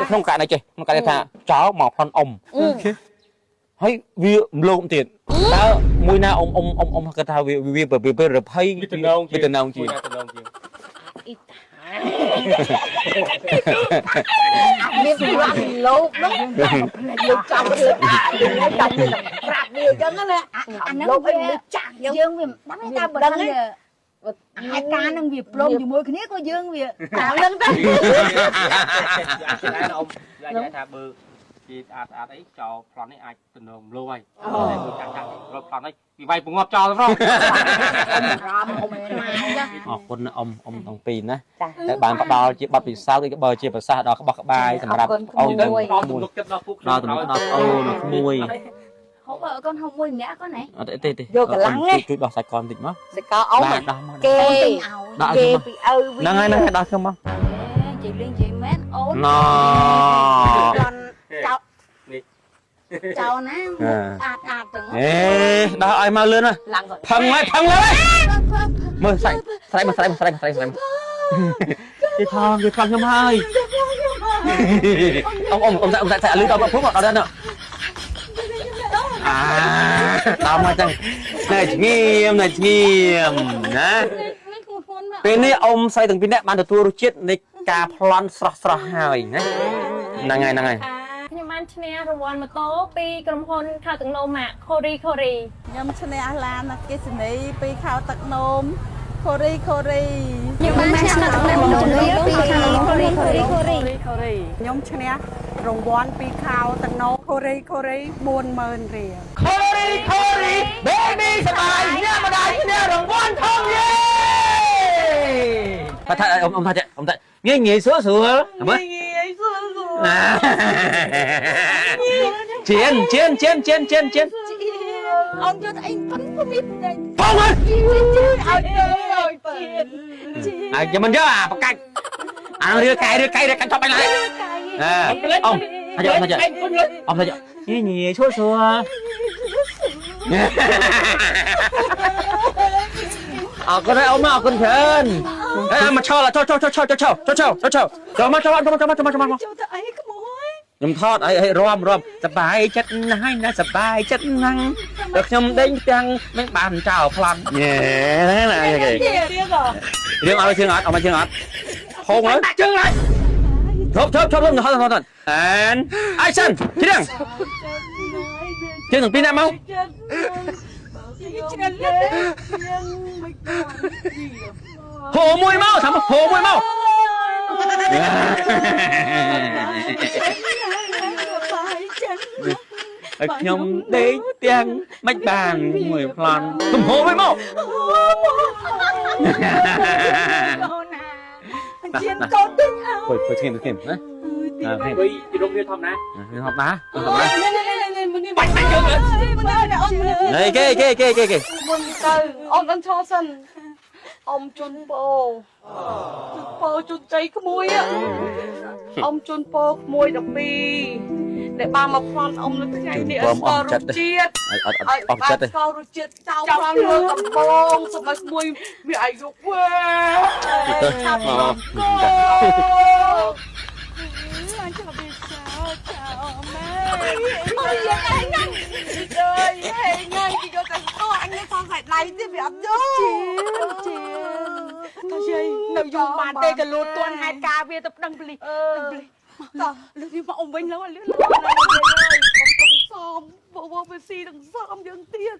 ក្នុងករណីចេះក្នុងករណីថាចោលមកប្លន់អ៊ំហើយវាមលោមទៀតតើមួយណាអ៊ំអ៊ំអ៊ំអ៊ំគាត់ថាវាវាវាវារភ័យ វាតំណងជា វាតំណងជា មួយណាតំណងជាង អ៊ីតាមានប្រាប់លោកនោះលោកចាំលើចាំប្រាប់វាអញ្ចឹងណា អាហ្នឹង លោក វា ឲ្យមនុស្សចាស់យើង យើងវាមិនដឹងទេតែបើ ដឹង សិន ទេ ជាហេតុការណ៍ហ្នឹងវាព្រមជាមួយគ្នាក៏យើងវា តាមហ្នឹងទៅ អាចដែរអ៊ំអាចថាបើគេស្អាតស្អាតអីចោលប្លន់នេះអាចតំណងមលោហើយតែមួយចាស់ចាស់រត់ប្លន់នេះវាវាយពងប់ចោលទៅផង រំអ៊ំខ្មាចាស់ អរគុណណាអ៊ំអ៊ំទាំងពីរណា ចា ដែលបានផ្ដល់ជាបទពិសោធន៍ឬក៏បើជាប្រសាសន៍ដល់ក្បោះក្បាយសម្រាប់ អរគុណ អូន ក្មួយ ដល់ទំនុកចិត្តដល់ពួកខ្ញុំ ដល់ទំនុកដល់អូនដល់ក្មួយ ហូបកូនហូបមួយម្នាក់កូនហ៎ អត់ទេទេ យកកម្លាំងណា ជួយដោះសាច់កនតិចមក សកលអ៊ំ បាទដោះមក គេ អូនទិញឲ្យ ដោះ គេពីឪវា ហ្នឹងហើយហ្នឹងហើយដោះខ្ញុំមក និយាយលេងនិយាយមែនអូន ណ ប្លន់ចោល ចោលណាមុខអាតអាតទាំង អេដោះឲ្យមកលឿនណា ឡើងគាត់ ផឹងហើយផឹងហើយមើលសាច់ស្រែកមកស្រែកមកស្រែកមកស្រែកស្រែកគេថងគេថងខ្ញុំហើយអ៊ំអ៊ំអ៊ំសាច់អ៊ំសាច់សាច់លឺដល់ពុកដល់ដល់អាដល់មកចឹងណែឈ្ងៀមណែឈ្ងៀមណា នេះធ្ងន់ធ្ងន់មក ពេលនេះអ៊ំស្រីទាំងពីរនាក់បានទទួលរសជាតិនៃការប្លន់ស្រស់ស្រស់ហើយណាហ្នឹងហើយហ្នឹងហើយ ខ្ញុំបានឈ្នះរង្វាន់ម៉ូតូពីក្រុមហ៊ុនខោទឹកនោមម៉ាកខូរីខូរី ខ្ញុំឈ្នះឡានអគ្គិសនីពីខោទឹកនោមខូរីខូរី ខ្ញុំបានឈ្នះទឹកនោមជំនឿពីខាងខូរីខូរីខូរី ខ្ញុំឈ្នះរង្វាន់ពីខោទឹកនោមខូរីខូរី40000រៀល ខូរីខូរី baby សប្បាយអ្នកម្ដាយឈ្នះរង្វាន់ធំយេថាអ៊ំអ៊ំថាអ៊ំថាងាយងាយស្រួលស្រួលមើល ងាយស្រួលស្រួល ជៀនជៀនជៀនជៀនជៀនជៀន អូនយកតែអីប៉ុនពុំមាន ផងហើយ ឲ្យទៅឲ្យជៀន ហើយខ្ញុំមិនយកអាបកាច់អារឿកែរឿកែរឿកាច់ថប់បាញ់ឡើយអ៊ំថាយកថាយកអ៊ំថាយកងាយងាយស្រួលស្រួលអរគុណហើយអ៊ំអរគុណច្រើនអេមកឆោលឆោឆោឆោឆោឆោឆោឆោឆោចូលមកចូលមកចូលមកចូលមកចូលមក ចូលទៅអីក្មួយ ខ្ញុំថតឲ្យឲ្យរំរំសបាយចិត្តណាស់ណាសបាយចិត្តណាស់ដល់ខ្ញុំដេញផ្ទាំងមិនបានចោលប្លន់ញ៉េណាគេ ទៀតហ៎ រឿងអត់ជើងអត់អត់មកជើងអត់ហងហើយជើងហើយឈប់ឈប់ឈប់ថតថតថតអានអាយសិនជ្រៀងជើងទាំងពីរនាក់មក ឆ្ងាញ់លើយើងមិន ហូមួយមកថាហូមួយមក បាយចិត្ត ឲ្យខ្ញុំដេកទាំងមិនបានមួយប្លន់ទំហូមួយមក អូនណាជៀនកូនទិញឲ្យ ពុយពុយស្ងៀមស្ងៀមណាអើ បីរំវាធម្មតា ហប់ណាហប់ណា នេះបាច់បាច់យើងអូន នេះគេគេគេគេគេ មុនទៅអូនអនឈរសិនអ៊ំជូនពោជូនពោជូនជ័យក្មួយអ៊ំជូនពោក្មួយ12ដែលបានមកប្លន់អ៊ំនៅថ្ងៃនេះឲ្យស្គាល់រសជាតិ អត់អត់ ឲ្យ អស់ចិត្តទេ ស្គាល់រសជាតិចៅប្លន់លើដំបងសូមឲ្យក្មួយមានអាយុវែង ទៅ ឆាប់ មក កូនចាំវាចោចោម៉ែអូយយ៉ាងឯងណាអើយហេងៃគេយកតែស្គាល់អញសងសាច់ដៃទៀតវាអត់យល់ ជាតាយាយនៅយូរបានទេក៏លូតទាន់ហេតុការណ៍វាទៅប្តឹងប៉ូលីសប្តឹងប៉ូលីសតោះលឿនមកអ៊ំវិញលើលឿន កុំទុំសមបបវាស៊ីទាំងសមយើងទៀត